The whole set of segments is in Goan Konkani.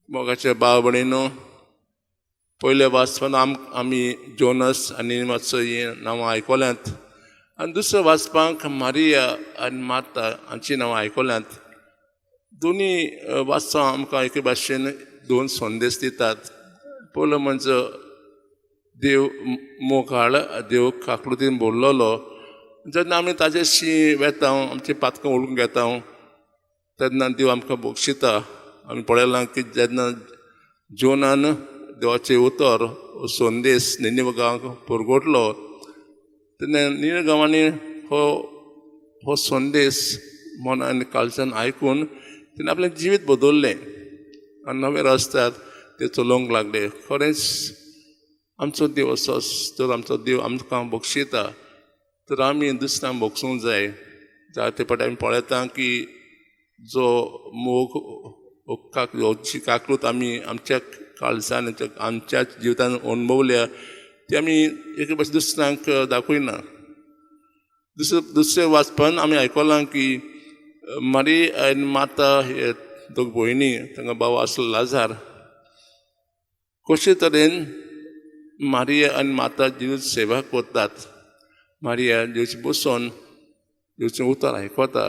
मोगाचे भाव भयणीनो, पयल्या वाचपान आमी जोनस आनी मातसो हीं नांवां आयकल्यांत आनी दुसऱ्या वाचपाक मारिया आनी मार्ता हांची नांवां आयकल्यांत. दोनी वाचपां आमकां एके भाशेन दोन संदेश दितात. पयलो म्हणजे देव मोगाळ, देव काकळुतीन भरलेलो. जेन्ना आमी ताजेशी वेता, आमची पातकां उलोवन घेता, तेन्ना देव आमकां बक्षिता. आमी पळयलां की जेन्ना जोनान देवाचें उतर संदेश निनिव्ह गांवाक परगटलो तेन्ना निनिव्ह गांवांनी हो हो संदेश मनान आनी काळजान आयकून तेणें आपलें जिवीत बदल्लें आनी नव्या रस्त्यार ते चलोवंक लागले. खरेंच आमचो देव असोच. तर आमचो देव आमकां बक्षिता तर आमी दुसऱ्यांक बक्षूंक जाय. जायते फावटी आमी पळयता की जो मोग, जी काकळूत आमी आमच्या काळजान, आमच्या जिवितान अणभवल्या ती आमी एके भाशेन दुसऱ्यांक दाखयना. दुसरें वाचपान आमी आयकलां की मारी आनी मार्ता हे दोग भयणी, तांकां भाव आसलो लाजार. कशे तरेन मारिया आनी मार्ता जेजूची सेवा करतात. मारिया जेजूचे बसून जेजूचें उतर आयकता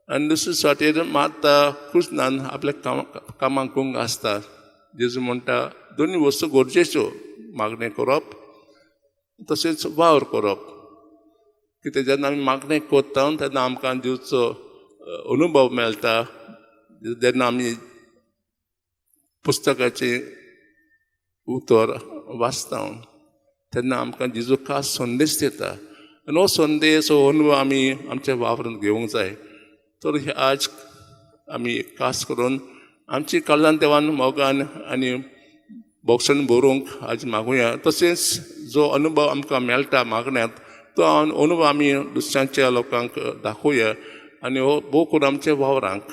आनी दुसरे सायडीन मार्ता कुजनान आपल्या कामाक गुंग आसता. जेजू म्हणटा दोनूय वस्तू गरजेच्यो, मागणें करप तशेंच वावर करप. कित्याक जेन्ना आमी मागणें करता तेन्ना आमकां जेजूचो अनुभव मेळटा. जेन्ना आमी पुस्तकाचें उतर वाचता तेन्ना आमकां जेजू खास संदेश दिता आनी हो संदेश, हो अनुभव आमी आमच्या वावरांत घेवंक जाय. तर आज आमी खास करून आमची काळजान देवान मोगान आनी भोगसण भरूंक आज मागुया. तशेंच जो अनुभव आमकां मेळटा मागण्यांत तो अनुभव आमी दुसऱ्यांच्या लोकांक दाखोवया आनी हो भोव करून आमच्या वावरांक.